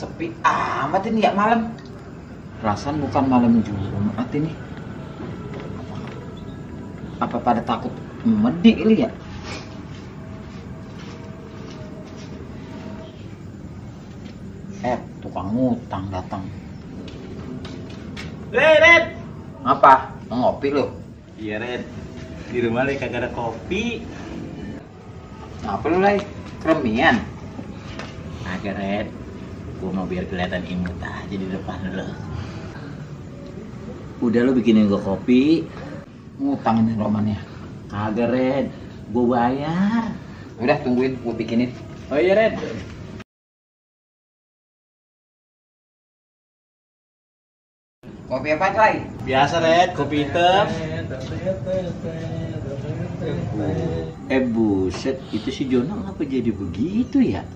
Sepi amat ini ya malam. Perasaan bukan malam Jumat ini. Apa pada takut medik kali ya? Tukang ngutang datang. Red. Apa? Ngopi lu? Iya, Red. Di rumah lagi kagak ada kopi. Apa lu lagi? Kremian? Agak, Red. Gua mau biar kelihatan imut aja di depan lo. Udah lu bikinin gua kopi. Ngutang ini romannya. Kagak, Red. Gua bayar. Udah tungguin, gua bikinin. Oh iya, Red. Kopi apa lagi? Biasa, Red. Kopi hitam. Buset, itu si Jono ngapa jadi begitu ya?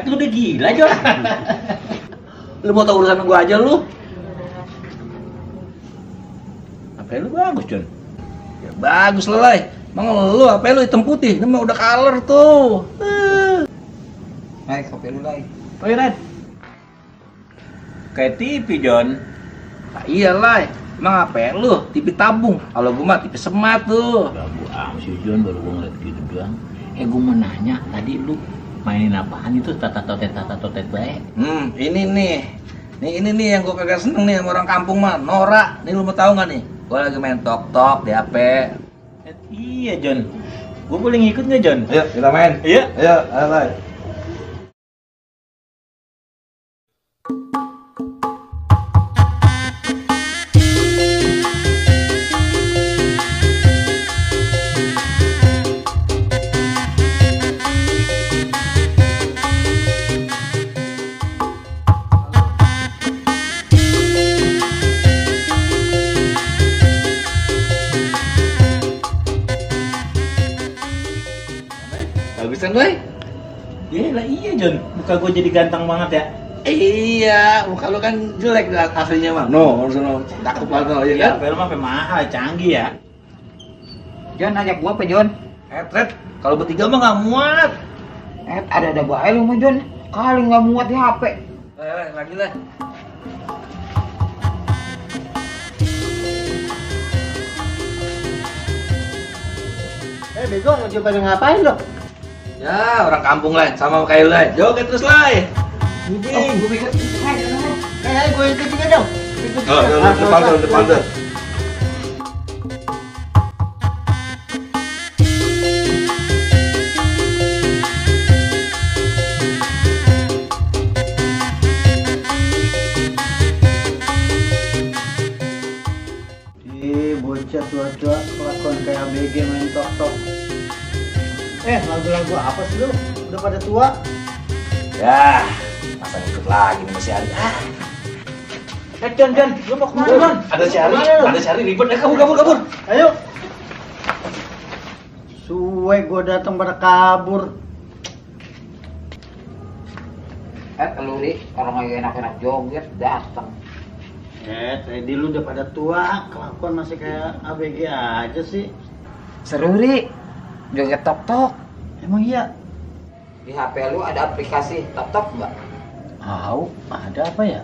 Lu udah gila, Jon. Lu mau tau urusan gua aja lu. HP lu bagus, Jon. Ya bagus lah, Lai. Mang lu HP lu hitam putih, ini mah udah color tuh. Hai, kopi lu lagi. Oh iya, Red. Kayak TV, Jon. Nah, iya, Lai. Emang HP lu TV tabung. Kalau gua mah TV semat tuh. Ganggu si Jon, baru gua ngeliat gitu doang. Gua mau nanya, tadi lu mainin apaan itu tata-totet baik? Ini nih. Ini nih yang gua kagak seneng nih sama orang kampung mah, Nora. Nih lu mau tahu nggak nih? Gua lagi main tok-tok di HP. Iya, Jon. Gua boleh ngikut nggak, Jon? Ayo, kita main. Iya. Ayo, ayo. Bagusan, Boy. Iya, Jon. Muka gua jadi ganteng banget ya. Iya, muka lu kan jelek aslinya mah. No, harus cakep banget no, Iya, iya kan? film apa mahal, canggih ya. Jon, ajak gua apa, Jon? Red, kalau bertiga mah nggak muat. Ada bae lu mah, Jon. Kali nggak muat di HP. Lagi lah. Bego, ngajak pada ngapain lo? Ya, orang kampung lah, sama kayak lu lah. Joget terus lah. Gua ikut. Ayo, gue ikut juga dong. Depan tuh. Bocah tua-tua kelakuan kayak ABG main tok-tok. Lagu-lagu apa sih lu? Udah pada tua? Ya, masa ngikut lagi nih si Ali. Jon, lu mau kemana, Jon? Ada si Ali ribet. Kabur. Ayo. Suwe gua datang pada kabur. Lu di orang lagi enak-enak joget datang. Tadi lu udah pada tua, kelakuan masih kayak ABG aja sih. Seru, Ri. Joget tok-tok. Emang iya? Di HP lu ada aplikasi tok-tok nggak? Tahu, ada apa ya?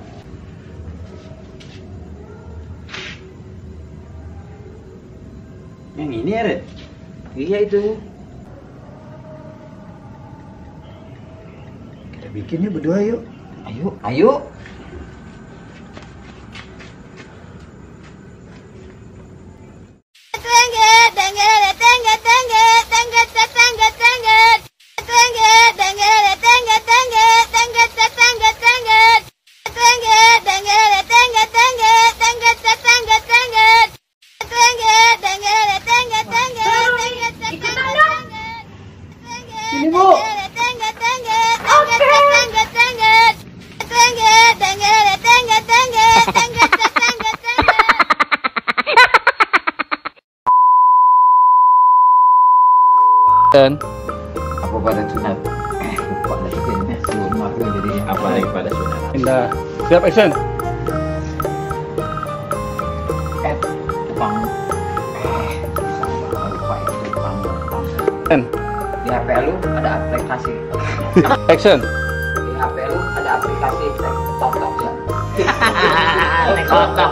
Yang ini ya, Red? Iya itu. Kita bikin yuk berdua yuk. Ayo. Ini Bu. Apa pada tunat? lupa lagi jadinya sunat tuh jadinya. Apalagi pada saudara. Indah. Siap action. Tukang lupa itu tukang. And Di HP lu ada aplikasi. action. Di HP lu ada aplikasi TikTok ya. Kotok.